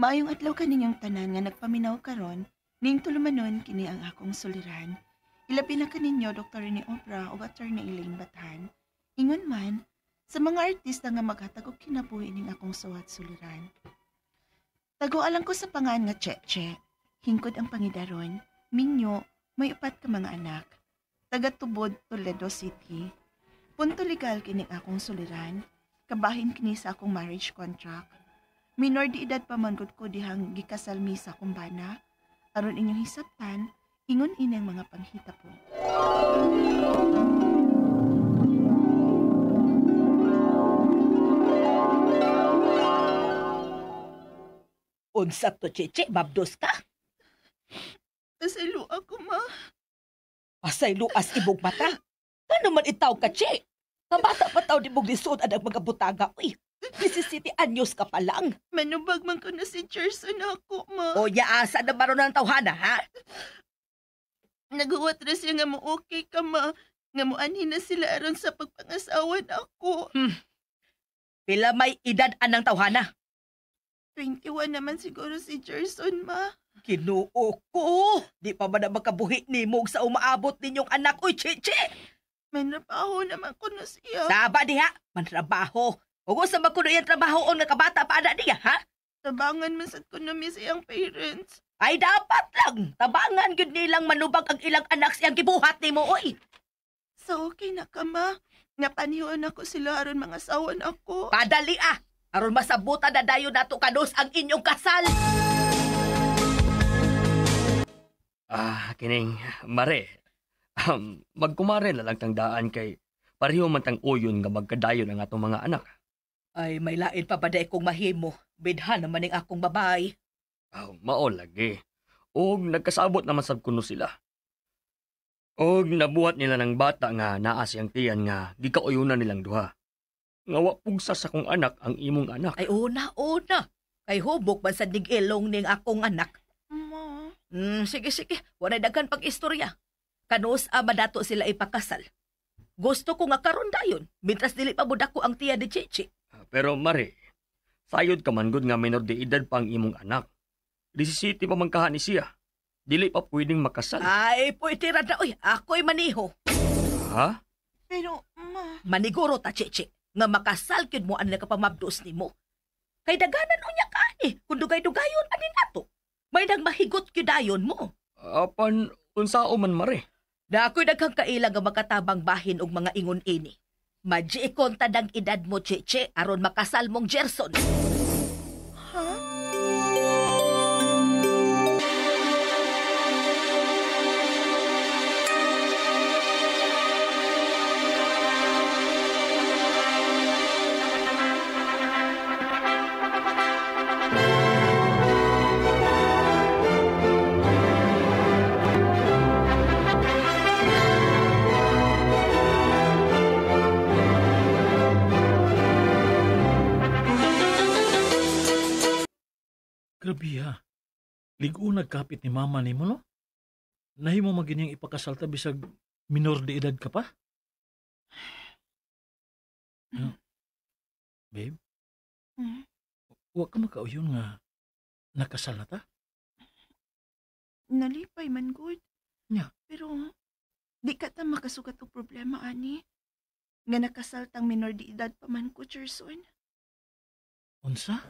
Maayong adlaw kaninyong tanan nga nagpaminaw karon, ning tulumanon kini ang akong suliran. Ilabi na kaninyo Dr. Rene Obra ug Attorney Elaine Bathan. Ingon man sa mga artista nga maghatag og kinabuhi ning akong suwat suliran. Tago-alang ko sa pangan nga Cheche. Hingkod ang pangidaron, minyo, may upat ka mga anak. Taga Tubod, Toledo City. Punto legal kining akong suliran. Kabahin kini sa akong marriage contract. Minor di edad pa man gud ko dihang gikasal mi sa akong bana. Aron inyong hisabtan, ingon ini ang mga panghita po. Unsa to, Cheche? Mabdos ka? Pasaylo ako, ma. Pasaylo as ibog mata? Ano man itaw ka, Che? Kabata pa taw di mong lisod ang mga butaga. Uy, 17 anyos ka pa lang. Manubag man ko na si Gerson ako, ma. O yaasa na baron ng tawhana, ha? Naguwat na siya nga mo okay ka, ma. Nga mo anhin na sila aron sa pagpangasawan ako. Pila may edad anang tawhana? 21 naman siguro si Gerson, ma. Kinuo ko! Di pa ba na makabuhi ni mo sa umaabot ninyong anak? Uy, Cheche! Manrabaho naman ko na siya. Saba diha, manrabaho. Huwag sa makuno iyang trabaho on nga kabata pa ana niya, ha? Tabangan man sad ko na mi sa iyang parents. Ay, dapat lang. Tabangan gyud nilang manubag ang ilang anak siyang gibuhat nimo, oy. So okay na ka, ma. Nga panihoon ako sila aron mga asawan ako. Padali ah. Aron masabutan na dayon nato kanus ang inyong kasal. Ah, kining mare. Magkumare na lang tang daan kay pareho man tang uyon nga magkadayon ang atong mga anak. Ay, may lain pa ba day kong mahimo? Bidhan naman ning akong babay. Aw, mao lagi. Og nagkasabot naman sab kuno sila. Og nabuhat nila ng bata nga naa siyang tiyan nga gikauyunan nilang duha. Nga wa pugsa sa akong anak ang imong anak. Ay, una, una. Kay hubok man sa nig-ilong ning akong anak. Ma. Sige, sige. Walay daghan pag-istorya. Kanus ama dato sila ipakasal. Gusto ko nga karon dayon, mintras dili pa budako ang tiya ni Chichi. Pero mare, sayod ka man gud nga minor de edad pa ang imong anak. 17 pa man kaha ni siya. Dili pa pwedeng makasal. Ay, pwede ra na, oy. Ako'y maniho. Ha? Pero, ma... Maniguro ta, Chichi, nga makasal kyud mo ang nakapamabdos nimo. Kay daganan unya ka ani, kung dugay-dugayon ani nato. May nagmahigot kyud dayon mo. Apan, unsao man, mare? Na ako'y daghang kaila nga makatabang bahin og mga ingon ini. Madji ikonta dang edad mo, Cheche, aron makasal mong Gerson. Ha? Grabe ha. Ligo nagkapit ni mama ni mo, no? Nahimo maginyang ipakasalta bisag minor de edad ka pa? Babe? Wa ka makauyon nga nakasal na ta? Nalipay man, good. Nya. Pero di ka ta makasugat og problema, ani. Nga nakasal tang minor de edad pa man ko, Gerson. Unsa?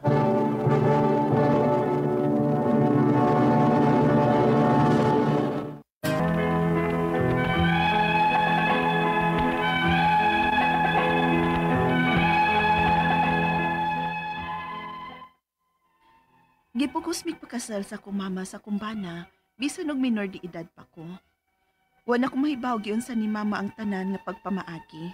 Gipugos mig pakasal sa akong mama sa kumbana, bisan og minor de edad pa ko. Wa na ko mahibaw giunsa ni mama ang tanan nga pagpamaagi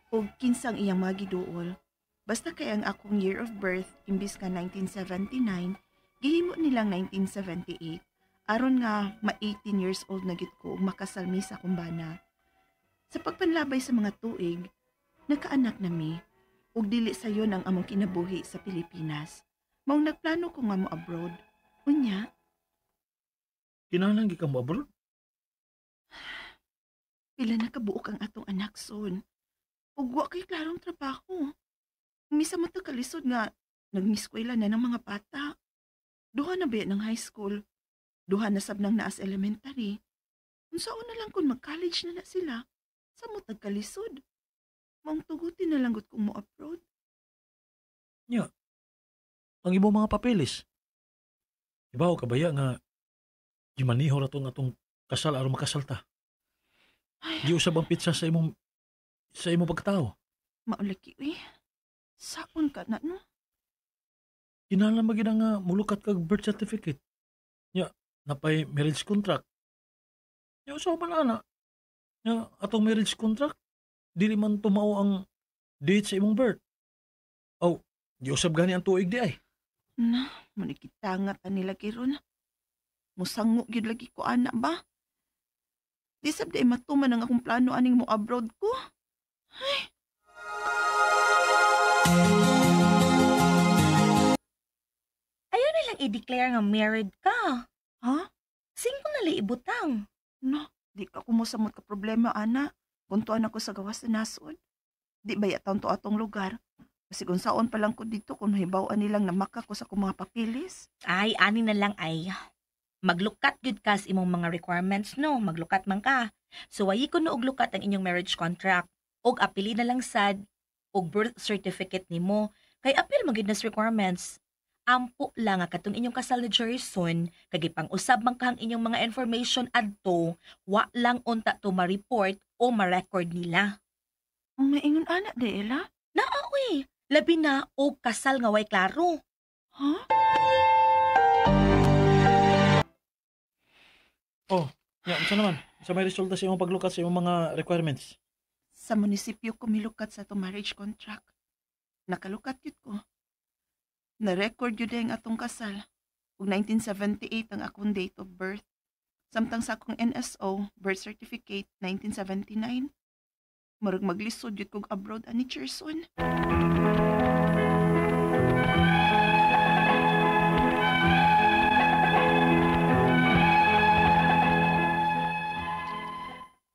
ug kinsang iyang mga giduol. Basta kay ang akong year of birth imbis nga 1979, gihimo nilang 1978 aron nga ma 18 years old na gid ko ug makasal mi sa kumbana. Sa pagpanlabay sa mga tuig, nakaanak na mi ug dili sayon ang among kinabuhi sa Pilipinas. Maong nagplano ko nga mo abroad. Unya? Kinahanglan gyud ka mo abroad? Pila na kabuok ang atong anak, son. Ug wa kay klarong trabaho. Misa mo ta kalisod nga nagmiskwela na ng mga bata. Duha na ba ng high school? Duha na sab nang naas elementary. Unsaon na lang kung mag-college na na sila? Samot nagkalisod. Maong tugutin na lang gud kong mo-abroad. Nya, ang imong mga papeles. Ibaw ka baya nga gimaniho ra tong atong kasal aron makasal ta. Ay, Giusab ang pitsa sa imong pagkatao. Maulaki uy. Saon ka na no? Kinahanglan ba gid nga mulukat kag birth certificate? Nya, napay marriage contract. Nya usaw man ana. Nya atong marriage contract dili man tumao ang date sa imong birth. Aw, giusab gani ang tuig di ay. Na, manikita nga ta nila kiron. Musango gyud lagi ko ana ba? Di sab di matuman ang akong plano aning mo abroad ko. Ay. Ayaw na lang i-declare nga married ka. Ha? Single na lang ibutang. No, di ka kumusamot ka problema, ana. Kuntuan ako sa gawas na nasod. Di ba yataon to atong lugar? Kasi kung saon pa lang ko dito kung mahibaw-an nilang namaka ko sa akong mga papilis. Ay, ani na lang ay. Maglukat gyud ka sa imong mga requirements, no? Maglukat man ka. So, wayi ko no og lukat ang inyong marriage contract. Og apili na lang sad og birth certificate nimo. Kay apil man gyud na sa requirements. Ampo lang nga katong inyong kasal ni Jerson, kay gipang-usab man ka ang inyong mga information adto, wa lang unta to ma-report o ma-record nila. Maingon ana de, Ella? Naa, uy. Labi na og kasal nga way klaro. Ha? Oh, ya, unsa naman? Sa may resulta sa imong paglukat sa imong mga requirements? Sa munisipyo ko milukat sa atong marriage contract. Nakalukat yun ko. Na-record yun ang atong kasal. Ug 1978 ang akong date of birth. Samtang sa akong NSO, birth certificate, 1979. Murag maglisod yun kog abroad ani Cherson.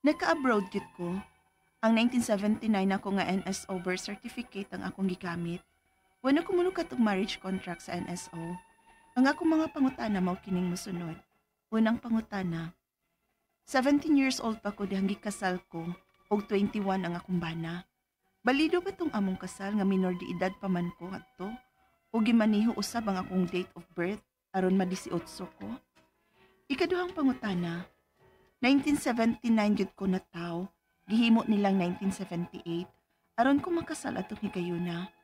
Naka-abroad yun ko. Ang 1979 ako nga NSO birth certificate ang akong gigamit. Wala ko mulukat og marriage contract sa NSO. Ang akong mga pangutana mao kining mosunod. Unang pangutana, 17 years old pa ko dihang gikasal ko og 21 ang akong bana. Balido ba tong among kasal nga minor de edad pa man ko adto? O gimaniho usab ang akong date of birth aron ma-18 ko? Ikaduhang pangutana, 1979 gyud ko nataw, gihimo nilang 1978 aron ko makasal atong higayuna.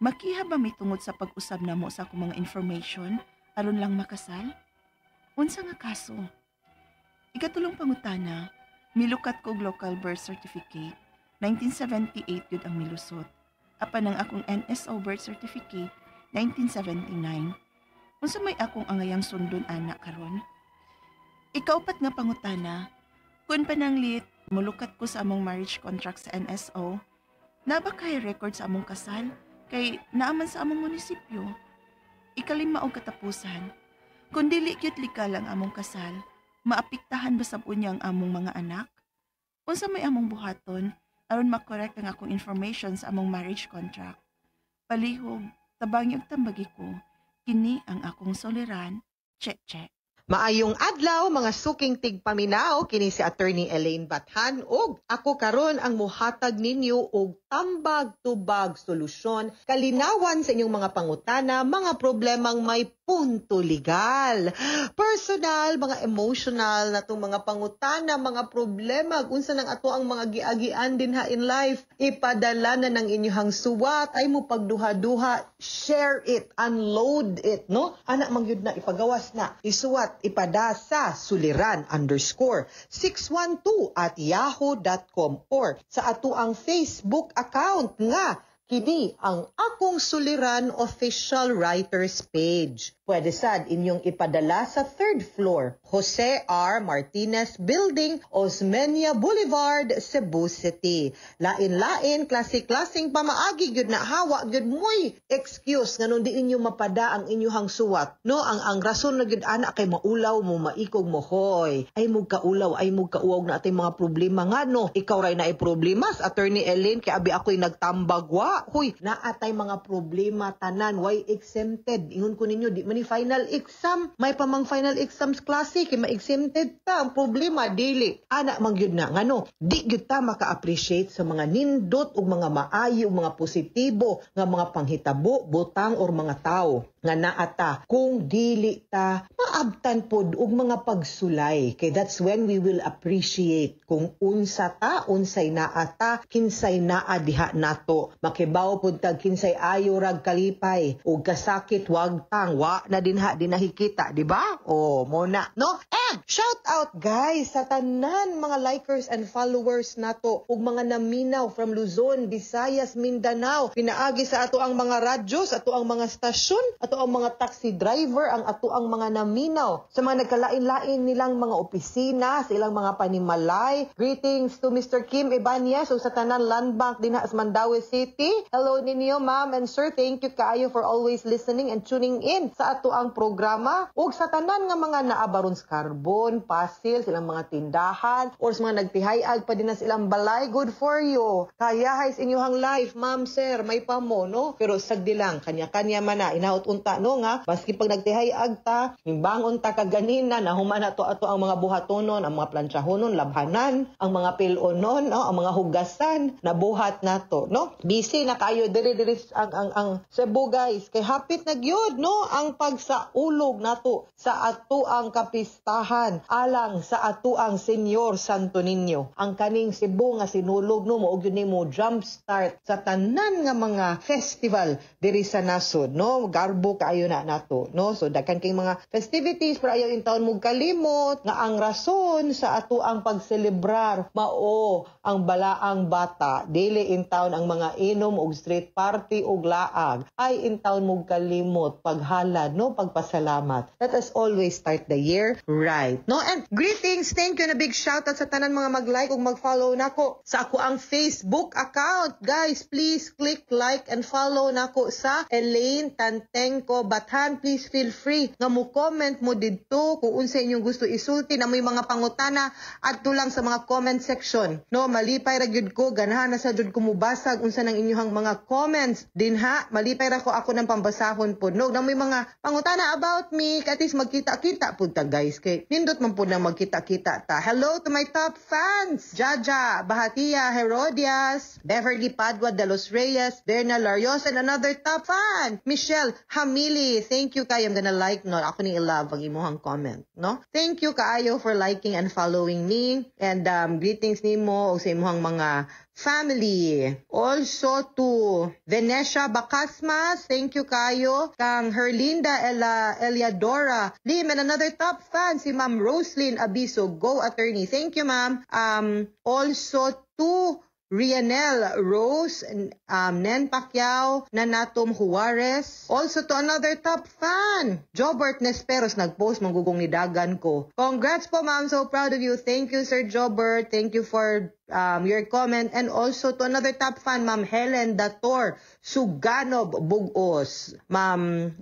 Makiha ba mi tungod sa pag-usab namo sa akong mga information aron lang makasal? Unsa nga kaso? Ikatulong pangutana, milukat ko og local birth certificate. 1978 yun ang milusot. Apan ang akong NSO birth certificate, 1979. Unsa may akong angayang sundon ana karon? Ikaupat nga pangutana, kun pananglit, mulukat ko sa among marriage contract sa NSO, naba kay record sa among kasal? Kay naaman sa among munisipyo. Ikalima og katapusan, kung dili gyud legal ang among kasal, maapektahan ba sab unya ang among mga anak? Unsa may among buhaton aron makorek ang akong information sa among marriage contract? Palihog, tabangi og tambagi ko, kini ang akong soliran, che che. Maayong adlaw mga suking tigpaminaw, kini si Attorney Elaine Bathan ug ako karon ang muhatag ninyo og tambag-tubag solusyon kalinawan sa inyong mga pangutana, mga problemang may punto legal, personal, mga emotional na tong mga pangutana, mga problema, unsa nang ato ang mga giagian dinha in life. Ipadala na ng inyong suwat, ay mo pagduha-duha, share it, unload it, no? Ana man gyud na ipagawas na, isuwat, ipada sa suliran_612@yahoo.com or sa ato ang Facebook account nga kini ang Akong Suliran Official Writers Page. Pwede sad inyong ipadala sa 3rd floor, Jose R. Martinez Building, Osmeña Boulevard, Cebu City. Lain-lain, klase-klaseng pamaagi gyud na hawa gyud moy excuse nganong di inyo mapada ang inyuhang suwat. No, ang rason na gyud ana kay maulaw mo, maikog mo, hoy. Ay mug kaulaw, ay mug kauwag na atay mga problema nga no. Ikaw ray na ay problema, Attorney Elaine, kay abi ako'y nagtambagwa. Wa, huy, naa tay mga problema tanan, way exempted. Ingon ko ninyo, di man ni final exam. May pa mang final exams klase kay ma-exempted ta. Ang problema dili. Ana man gyud na ngano, di gyud ta maka-appreciate sa mga nindot ug mga maayo ug mga positibo nga mga panghitabo, butang or mga tawo nga naa ta kung dili ta maabtan pod og mga pagsulay, kay that's when we will appreciate kung unsa ta, unsay naa ta, kinsay naa diha nato. Makibaw pod tag kinsay ayo rag kalipay ug kasakit wagtang wa na dinha di nakikita, di ba? O mo na, no? And shout out, guys, sa tanan mga likers and followers nato ug mga naminaw from Luzon, Visayas, Mindanao, pinaagi sa ato ang mga radyo, sa ato ang mga stasyon, ato ang mga taxi driver, ang ato ang mga naminaw sa mga nagkalain-lain nilang mga opisina, sa ilang mga panimalay. Greetings to Mr. Kim Ibanez ug sa tanan Land Bank dinha sa Mandaue City. Hello ninyo, ma'am and sir. Thank you kaayo for always listening and tuning in sa ato ang programa ug sa tanan nga mga naa baron sa Carbon, Pasil, silang mga tindahan or sa mga nagtihayag pa din na silang balay. Good for you. Kaya sa inyong life, ma'am, sir, may pa mo, no? Pero sagdi lang, kanya-kanya man na inaot unta, no, nga baski pag nagtihayag ta, bangon ta kaganina, nahuman na to ato ang mga buhatonon, ang mga plantsahonon, labhanan, ang mga pilonon, no, ang mga hugasan, nabuhat nato, no? Busy na kayo diri diri ang Cebu, guys, kay hapit na gyud, no, ang pagsaulog nato sa ato ang kapistahan alang sa ato ang Senyor Santo Niño. Ang kaning Cebu nga sinulog, no, mao gyud nimo jump start sa tanan nga mga festival diri sa nasod, no? Garbo kaayo na nato, no? So daghan kay mga festivities, pero ayaw intawon mo kalimot nga ang rason sa ato ang pagselebrar mao ang balaang bata, dili intawon ang mga inom og street party og laag. Ay intawon mo kalimot paghalad, no, pagpasalamat. Let us always start the year right, no? And greetings, thank you na big shout out sa tanan mga mag-like ug mag-follow nako sa ako ang Facebook account. Guys, please click like and follow nako sa Elaine Tantengco Bathan. Please feel free nga mo comment mo didto kung unsa inyong gusto isulti na may mga pangutana, adto lang sa mga comment section, no? Malipay ra gyud ko, ganahan na sa jud ko mubasag unsa nang inyong mga comments dinha. Malipay ra ko ako ng pambasahon pod, no, na may mga pangutana about me, at least magkita-kita pud ta, guys, kay nindot man pud na magkita-kita ta. Hello to my top fans, Jaja Bahatia Herodias, Beverly Padua de los Reyes, Berna Larios, and another top fan, Michelle Hamili. Thank you kayo. I'm gonna like, no, ako ni i-love ang imuhang comment, no? Thank you kaayo for liking and following me, and greetings nimo ug sa imuhang mga family. Also to Venetia Bacasmas, thank you kayo. Kang Herlinda Ella Eliadora Lim, and another top fan, si Ma'am Roslyn Abiso, go attorney. Thank you, ma'am. Also to Rianel Rose, Nen Pacquiao, Nanatom Juarez. Also to another top fan, Jobert Nesperos, nagpost manggugong ni dagan ko. Congrats po, ma'am, so proud of you. Thank you, Sir Jobert. Thank you for your comment. And also to another top fan, Ma'am Helen Dator Suganob Bugos. Ma'am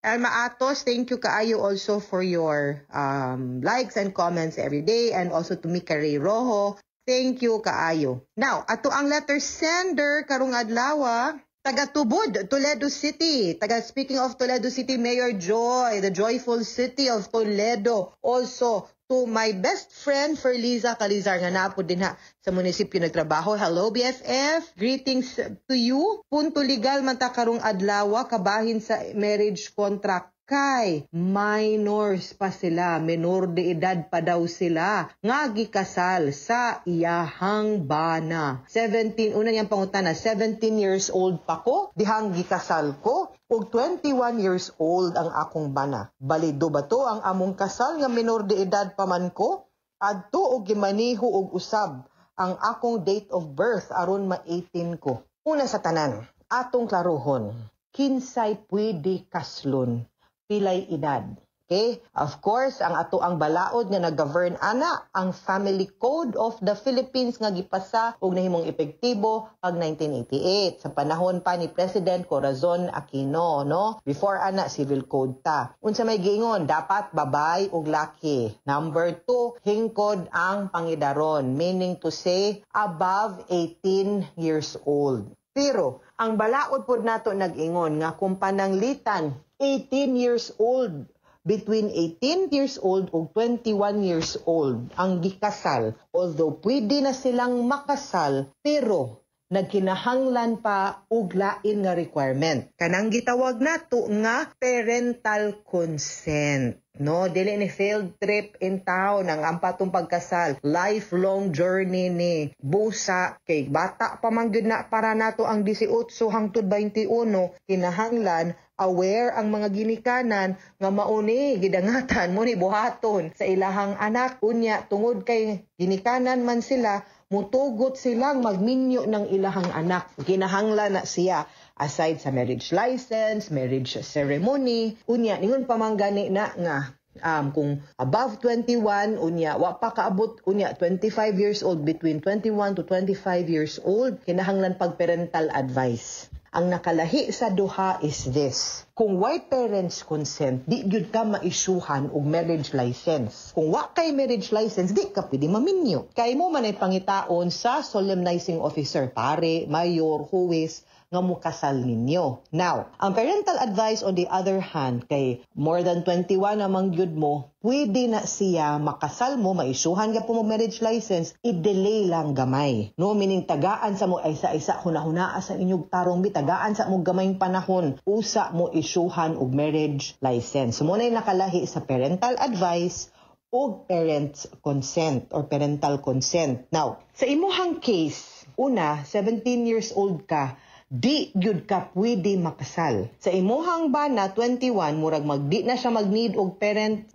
Elma Atos, thank you kaayo also for your likes and comments every day. And also to Mika Ray Rojo, thank you kaayo. Now, ato ang letter sender karong adlaw, taga Tubod, Toledo City. Taga, speaking of Toledo City, Mayor Joy, the joyful city of Toledo. Also, to my best friend Ferliza Calizar nga naa po din ha sa munisipyo nagtrabaho. Hello, BFF. Greetings to you. Punto legal man ta karong adlaw kabahin sa marriage contract kay minors pa sila, menor de edad pa daw sila, nga gikasal sa iyahang bana. 17, una niyang pangutana, 17 years old pa ko, dihang gikasal ko, ug 21 years old ang akong bana. Balido ba to ang among kasal nga menor de edad pa man ko? Adto og gimaniho og usab ang akong date of birth aron ma-18 ko. Una sa tanan, atong klarohon, kinsay pwede kaslon, pilay edad? Okay? Of course, ang ato ang balaod nga nag-govern ana ang Family Code of the Philippines nga gipasa ug nahimong epektibo pag 1988 sa panahon pa ni President Corazon Aquino, no? Before ana, Civil Code ta. Unsa may giingon, dapat babay ug laki. Number 2, hingkod ang pangidaron, meaning to say above 18 years old. Pero ang balaod pod nato nag-ingon nga kung pananglitan 18 years old, between 18 years old ug 21 years old ang gikasal, although pwede na silang makasal, pero nagkinahanglan pa og lain nga requirement, kanang gitawag nato nga parental consent, no? Dili ni field trip in town ang ampatong pagkasal, lifelong journey ni. Busa kay bata pa man gyud na para nato ang 18 hangtod 21, kinahanglan aware ang mga ginikanan nga mauni gidangatan mo ni buhaton sa ilahang anak. Unya tungod kay ginikanan man sila, mutugot silang magminyo ng ilahang anak. Kinahanglan na siya aside sa marriage license, marriage ceremony. Unya ningon pa man gani na nga kung above 21, unya wa pa kaabot, unya 25 years old, between 21 to 25 years old, kinahanglan pag parental advice. Ang nakalahi sa duha is this. Kung way parents consent, di gyud ka maisyuhan og marriage license. Kung wa kay marriage license, di ka pwede maminyo. Kay mo man ay pangitaon sa solemnizing officer, pare, mayor, huwes, nga mukasal ninyo. Now, ang parental advice, on the other hand, kay more than 21 namang gyud mo, pwede na siya makasal mo, maisyuhan ka po mo marriage license, i-delay lang gamay. No, meaning tagaan sa mo ay sa isa hunahunaa sa inyong tarong bi, tagaan sa mo gamayng panahon usa mo isyuhan og marriage license. So, mo na'y nakalahi sa parental advice og parents consent or parental consent. Now, sa imuhang case, una, 17 years old ka, di gyud ka pwede makasal. Sa imuhang bana, 21, murag magdi na siya mag-need og parent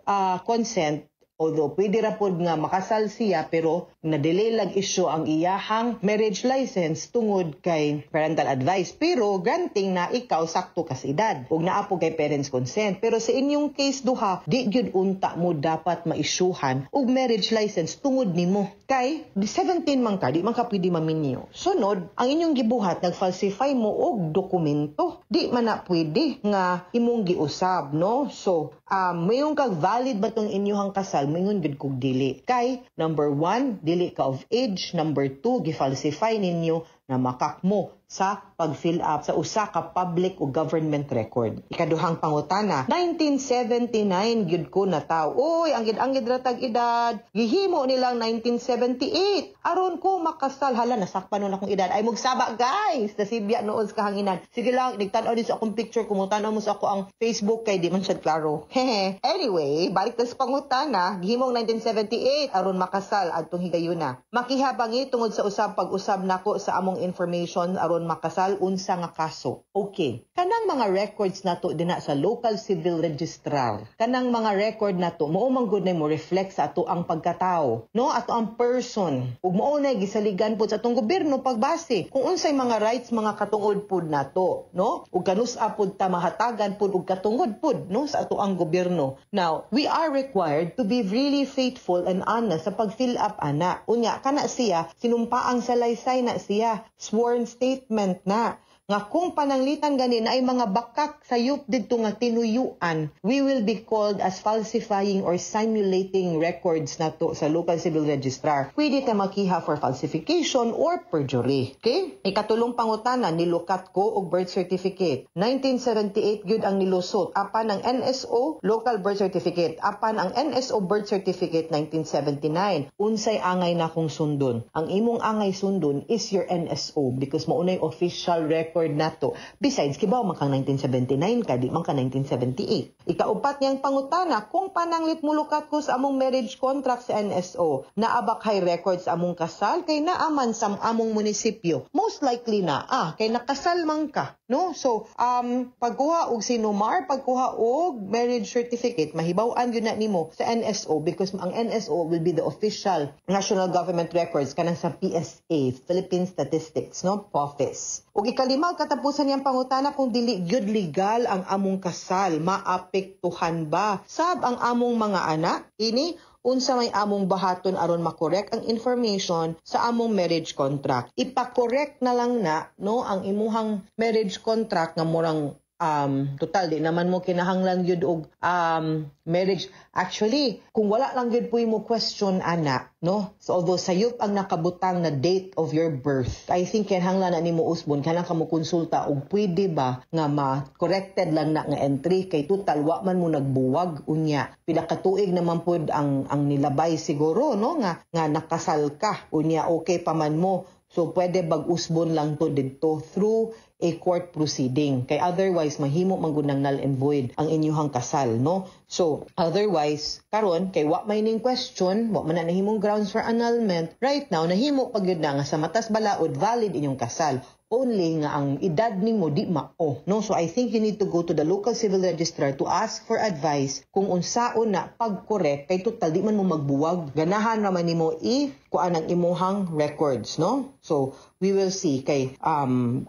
consent, although pwede ra pod nga makasal siya, pero na-delay lang issue ang iyahang marriage license tungod kay parental advice. Pero granting na ikaw sakto ka sa edad ug naa po kay parents consent. Pero sa inyong case duha, di gyud unta mo dapat maisyuhan og marriage license tungod nimo. Kay 17 man ka, di man ka pwede maminyo. Sunod, ang inyong gibuhat, nagfalsify mo og dokumento. Di man na pwede nga imong giusab, no? So, mayon kag valid ba tong inyong kasal? Moingon gud kog dili. Kay number one, dili ka of age. Number two, gifalsify ninyo na makakmo sa pag-fill up sa usa ka public o government record. Ikaduhang pangutana, 1979 gyud ko na taw. Uy, ang gid ra tag edad. Gihimo nilang 1978. Aron ko makasal, hala, nasakpan nun akong edad. Ay mugsaba, guys, nasibya noon sa kahanginan. Sige lang, nagtan-aw din sa akong picture, kumutan mo sa ako ang Facebook kay di man siya klaro. Hehe. Anyway, balik ta sa pangutana, gihimong 1978 aron makasal adtong higayuna. Makihabangi tungod sa usab pag-usab nako sa among information aron makasal, unsa nga kaso? Okay. Kanang mga records nato dinha sa local civil registrar. Kanang mga record nato mao man gud na mo reflect sa ato ang pagkatao, no? Ato ang person. Ug mao na gisaligan pod sa atong gobyerno pagbase kung unsay mga rights, mga katungod pod nato, no? Ug kanus-a pod ta mahatagan pod og katungod pod, no, sa ato ang gobyerno. Now, we are required to be really faithful and honest sa pag-fill up ana. Unya kana siya sinumpaang salaysay na siya, sworn statement na nga kung pananglitan gani na ay mga bakak sayop didto nga tinuyuan, we will be called as falsifying or simulating records nato sa local civil registrar. Pwede ta makiha for falsification or perjury. Okay? Ikatulong pangutana, nilukat ko og birth certificate. 1978 gyud ang nilusot. Apan ang NSO local birth certificate. Apan ang NSO birth certificate 1979. Unsay angay na kong sundon? Ang imong angay sundon is your NSO because maunay official record nato. Besides, kibaw man kang 1979 ka, di man ka 1978. Ikaupat niyang pangutana, kung pananglit mulukat ko sa among marriage contract sa NSO, naa ba kay records sa among kasal kay naaman sa among munisipyo? Most likely na, kay nakasal man ka, no? So, pagkuha og sinumar, pagkuha og marriage certificate, mahibaw-an gyud na nimo sa NSO because ang NSO will be the official national government records kanang sa PSA, Philippine Statistics, no? Office. Ug ikalima katapusan niyang pangutana, kung dili gyud legal ang among kasal, maapektuhan ba sab ang among mga anak? Ini unsa may among bahaton aron makorek ang information sa among marriage contract? Ipa-correct na lang na, no, ang imuhang marriage contract nga murang Total di naman mo kinahanglan gyud og marriage. Actually, kung wala lang gyud po mo question ana, no? So although sayop ang nakabutang na date of your birth, I think kinahanglan na nimo usbon, kinahanglan ka mo konsulta og pwede ba nga ma-corrected lang na nga entry kay total wa man mo nagbuwag unya. Pila ka tuig naman pud ang nilabay siguro, no, nga nakasal ka unya, okay pa man mo. So pwede bag usbon lang to didto through a court proceeding kay otherwise mahimo man gud nang null and void ang inyuhang kasal, no? So otherwise karon kay wa may ning question, wa man na nahimong grounds for annulment right now, nahimo pa gyud na nga sa matas balaod valid inyong kasal, only nga ang edad nimo di mao, no? So I think you need to go to the local civil registrar to ask for advice kung unsaon na pag-correct kay total di man mo magbuwag, ganahan ra man nimo i kuan ang imuhang records, no? So we will see kay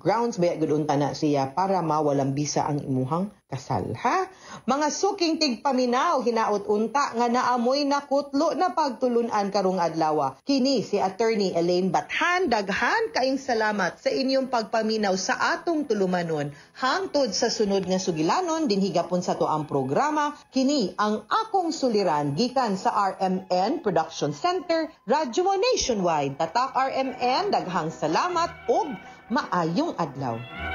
grounds ba gud unta na siya para mawalang bisa ang imuhang kasal, ha. Mga suking tigpaminaw, hinaot unta nga naamoy nakutlo na pagtulunan karong adlaw. Kini si Attorney Elaine Bathan. Daghan kaayong salamat sa inyong pagpaminaw sa atong tulumanon. Hangtod sa sunod nga sugilanon dinhi gapon sa atoang programa, kini ang Akong Suliran gikan sa RMN Production Center, Radyo Mo Nationwide. Tatak RMN, daghang salamat ug maayong adlaw.